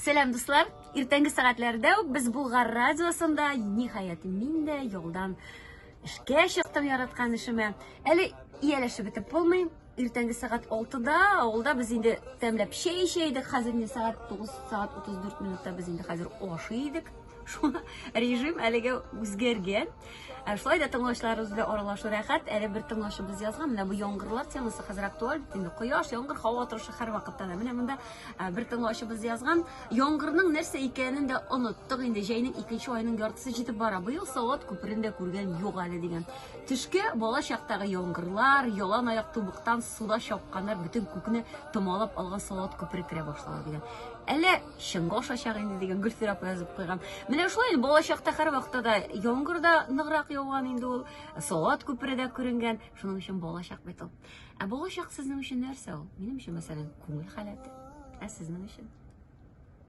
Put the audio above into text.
Сәлам, дуслар! Иртәнге сәгатьләрдә үк без Булгар радиосында, ниһаять, мин дә ялдан эшкә чыктым яраткан эшемә. Әле ияләшеп бетеп булмый. Иртәнге сәгать 6-да авылда без инде тәмләп чәй эчә идек. Хәзер инде сәгать 9 сәгать 34 минутта без инде хәзер ашый идек. Шуңа режим әлегә үзгәргән. Ә шулай да тыңлаучыларыбыз белән аралашу рәхәт. Әле бер тыңлаучыбыз язган, менә бу яңгырлар темасы хәзер актуаль бит инде. Кояш, яңгыр, һава торышы һәрвакытта да. Менә монда бер тыңлаучыбыз язган, яңгырның нәрсә икәнен дә оныттык инде. Җәйнең икенче аеның яртысы җитеп бара. Быел Салават күперен дә күргән юк әле дигән. Төшкә бала чактагы яңгырлар, ялан аяк тубыктан суда чапканнар, бөтен күкне томалап алган Салават күпере керә башлады дигән. Әллә чынга ашачак инде дигән Гөлфирә апа язып куйган. Менә шулай инде бала чакта һәрвакытта да яңгыр да ныграк яуган инде ул, Салават күпере дә күренгән. Шуның өчен балачак бит ул. Ә балачак сезнең өчен нәрсә ул? Минем өчен, мәсәлән, күңел халәте. Ә сезнең өчен?